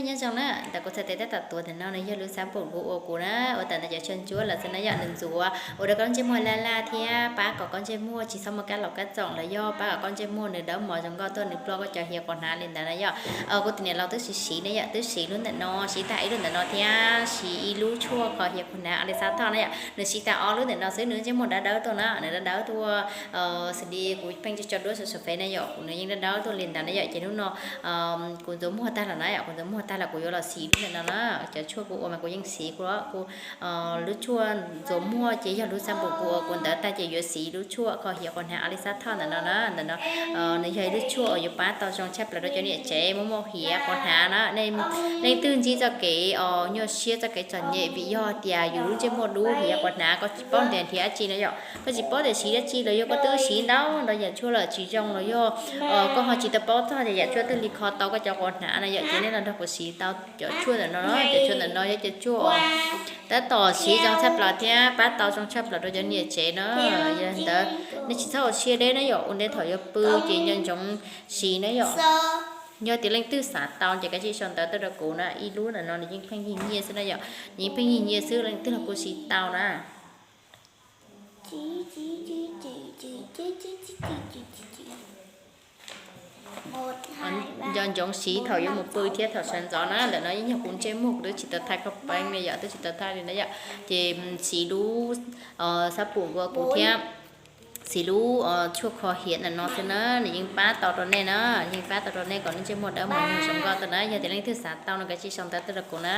Nyob zoo na, ntawm kuv txhais tes tab tom tuav ntawm no nws yog lub xab npum kuv ua kuv na, ua tawm ntawm cov tshuaj ntsuab los xwb na yom, nws ntxuav ua rau koj ntsej muag laj laj thiab pab kom koj ntsej muag tsis txhob muaj kab laus kab txoom los yog pab kom koj ntsej muag nws dawb mos zoo nkauj tuaj, nws ploj koj cov hiav quas hnav li ntawd na yom. Kuv tus niam laus twb siv siv na yom, twb siv lub ntawm no, siv tag ib lub ntawm no thiab siv ib lub tshuaj kho hiav quas hnav a li xab thoj na yom. Nws siv tag ob lub ntawm no xwb nws ntsej muag dawb dawb tuaj na, nws dawb dawb tuaj xws li kuv pheej tso duab saum saum fej na yom, kuv nws yeej dawb dawb tuaj li ntawd na yom. Ces hnub no kuv ntxuav muag tag lawm na yom, kuv ntxuav muag tag lawm kuv yuav los siv lub ntawm no na. Cov tshuaj kuv ua mas kuv yeej siv kuv, kuv lub tshuaj ntxuav muag ces yog lub xab npum kuv ua kuv ntawd tag ces yuav siv lub tshuaj kho hiav quas hnav a li xab thoj ntawm no na. Ntawm no nws yog ib lub tshuaj uas yuav pab tau zoo tshaj plaws rau cov niam tsev muaj muaj hiav quas hnav na. Leej twg ntsib txoj kev nyuaj siab txoj kev txom nyem vim yog tias yus lub ntsej muag dub hiav quas hnav, koj tsis paub nrhiav dab tsi na yom, koj tsis paub tias siv dab tsi los yog koj twb siv ntau ntau yam tshuaj lawm tsis zoo los yog koj ho tsis tau paub txog tias yam tshuaj twg li kho tau koj cov quas hnav na yom, ces nej los nrog kuv siv tau cov tshuaj ntawm no. Cov tshuaj ntawm no yog cov tshuaj uas tab tom siv zoo tshaj plaws thiab pab tau zoo tshaj plaws rau cov niam tsev na. Yog li ntawd nej tsis txhob ua siab deb na yom, ua ntej thaum yuav pw ces nco ntsoov siv na yom. Yog tias leej twg xav tau ces kav tsij sau ntawv tuaj rau kuv na, ib lub ntawm no nws yeej pheej yig nyiaj xwb na yom, nws yeej pheej yig nyiaj xwb, leej twg los kuj siv tau na. Nco ntsoov siv thaum yuav mus pw thiab thaum sawv ntxov na. Ntawm no yeej yog kuv ntsej muag, kuv twb tsis tau thaij koj peeb li yom, twb tsis tau thaij li na yom. Ces siv lub xab npum ua kuv thiab siv lub tshuaj kho hiav ntawm no xwb na, nws yeej pab tau rau nej na, yeej pab tau rau nej kom nej ntsej muag dawb mos zoo nkauj tuaj na. Yog tias leej twg xav tau no kav tsij sau ntawv tuaj rau kuv na.